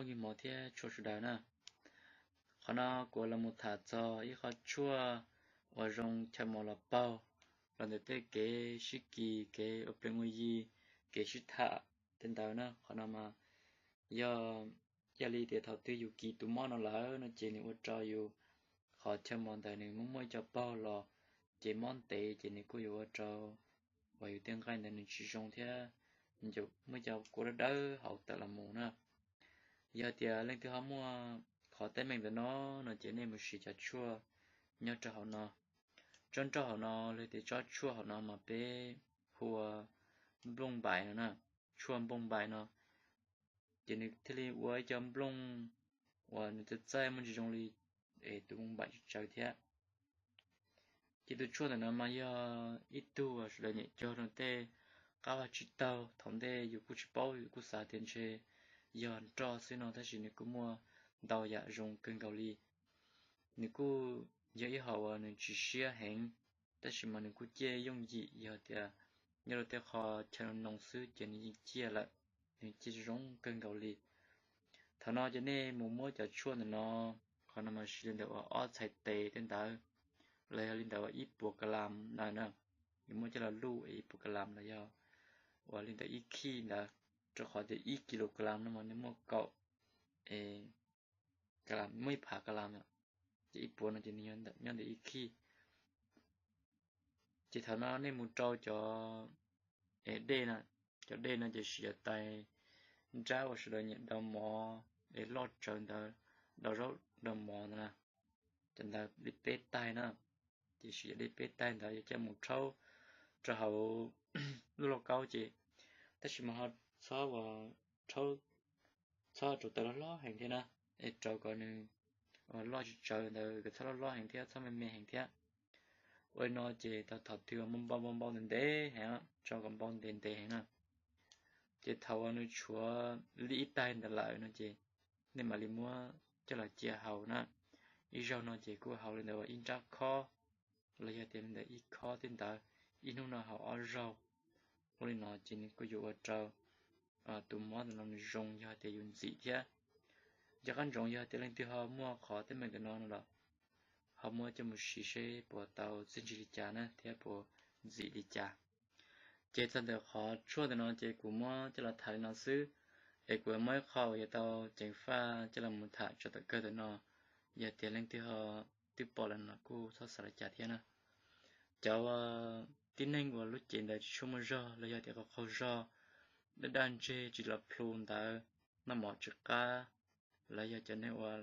Nyob zoo ib hmos thiab txhua sawv daws na. Qhov no kuv los mus tham txog ib qho tshuaj uas zoo chaw mos los paug los ntawm tej kev sib kis, kev ua plees ua yi, kev sib tham tej ntawd na. Qhov no mas yog, yog li tias thaum twg yus kis tus mob no lawm no ces nws ua rau yus qhov chaw mos ntawd nws muaj muaj ib co paug los, ces mob ntev ces nws kuj yuav ua rau uas yus tej nqaij ntawd nws tsis zoo thiab, nws muaj ib co kua dawb dawb hauv tawm los mus na. Yog tias leej twg ho muaj qhov teeb meem ntawm no no ces nej mus siv cov tshuaj nyob rau hauv no. Tsob nroj hauv no los tias tsob tshuaj hauv no mas peb hu ua nplooj npaim no na, tshuaj nplooj npaim no. Ces nws thiaj li ua ib co nplooj uas nws txaij txaij muaj ntsis zoo li es tus nplooj npaim tsawv tsawv thiab. Ces tus tshuaj ntawm no mas yog ib tug uas sawv daws nyiam cog rau tej qab vaj tsib taug, thaum ntej yus kuj tsis paub, yus kuj xav tias ntshe yog nroj xwb no, tab sis nws kuj muaj ntau yam zoo kawg nkaus li. Nws kuj yog ib hom uas nws tsis siab heev, tab sis mas nws kuj ciaj yooj yim, yog tias nyob rau tej qho chaw noo xwb ces nws yeej ciaj lawm, nws ciaj zoo kawg nkaus li. Thaum no ces nej mus muab cov tshuaj ntawm no, qhov no mas siv li ntawm uas ob txhais tes tej ntawd, los yog li ntawm uas ib puas ka las ntawd na. Yuav muab coj los luj ib puas ka las los yog uas li ntawm ib khij ntawd, rau qhov tias ib kis lus ka las no mas nws muaj kaum, e, ka las, muaj ib phav ka las, ces ib puas no ces nws nyob ntawm ib khij. Ces thaum no nej mus rau cov dej na, cov dej no ces siv cov tais nrab uas sawv daws nyiam daus mov es loj tsawv ntawd, daus zaub daus mov ntawd na, cov ntawd li peb tais na. Ces siv cov dej peb tais ntawd yuav coj mus rhaub rau hauv lub lauj kaub ces, tab sis mas ho txhob ua, rhaub, txhob rau taws loj hlob heev thiab na, es rau kom nws loj tsis tsawv ntawd, kom txhob loj loj heev thiab txhob me me heev thiab. Ua li no ces tau thaum twg npau npau npau ntev ntev heev, rau kom npau ntev ntev heev na. Ces thaum uas nws tshuav li ib tais ntawd lawm no ces nej mam li muab coj los cia haus na. Ib zaug no ces kuj haus li ntawd uas ib nrab khob, los yog tias li ntawd ib khob tej ntawd, ib hnub no haus ob zaug. Ua li no ces nws kuj yuav ua rau tus mob ntawm no nws zoo yog tias yus ntxim thiab. Nco qab ntsoov yog tias leej twg ho muaj qhov teeb meem ntawm no no los ho muab coj mus siv seb puas tau txiaj ntsig li cas na thiab puas ntxim li cas. Ces txog ntawm qhov tshuaj ntawm no ces kuv muab coj los tham li no xwb, es kuv muaj ib qho uas yuav tau ceev faj coj los mus tham tso tom kawg ntawm no. Yog tias leej twg ho twb pom lawm no kuj txhob xav li cas thiab na. Cov tib neeg uas lub cev ntawd tsis tshua muaj zog los yog tias qaug qaug zog, daj daj ntseg tsis los plhu ntawd, noj mov tsis qab, los yog cov neeg uas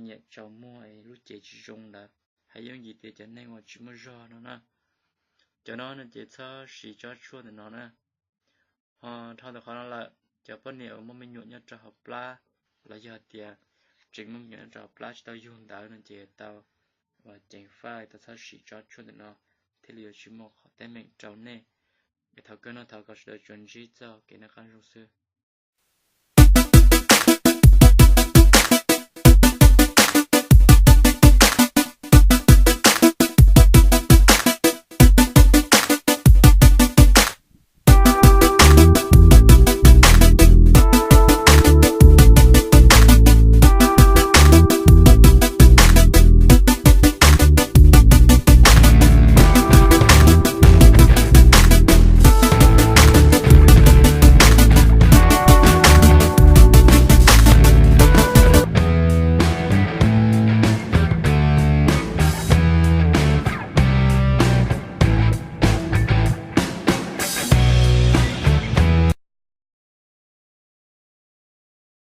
nyiam tsaus muag es lub cev tsis zoo ntawd, hais yooj yim tias cov neeg uas tsis muaj zog no na, cov no no ces txhob siv tsob tshuaj ntawm no na. Ho dhau ntawm qhov no lawm, cov poj niam uas muaj me nyuam nyob rau hauv plab, los yog tias tseem muaj me nyuam nyob rau hauv plab tsis tau yug ntawd no ces tau ceev faj tau txhob siv tsob tshuaj ntawm no, thiaj li yuav tsis muaj qhov teeb meem rau nej. Es thaum kawg no thov kom sawv daws tsuas ntsib txoj kev noj qab nyob zoo xwb.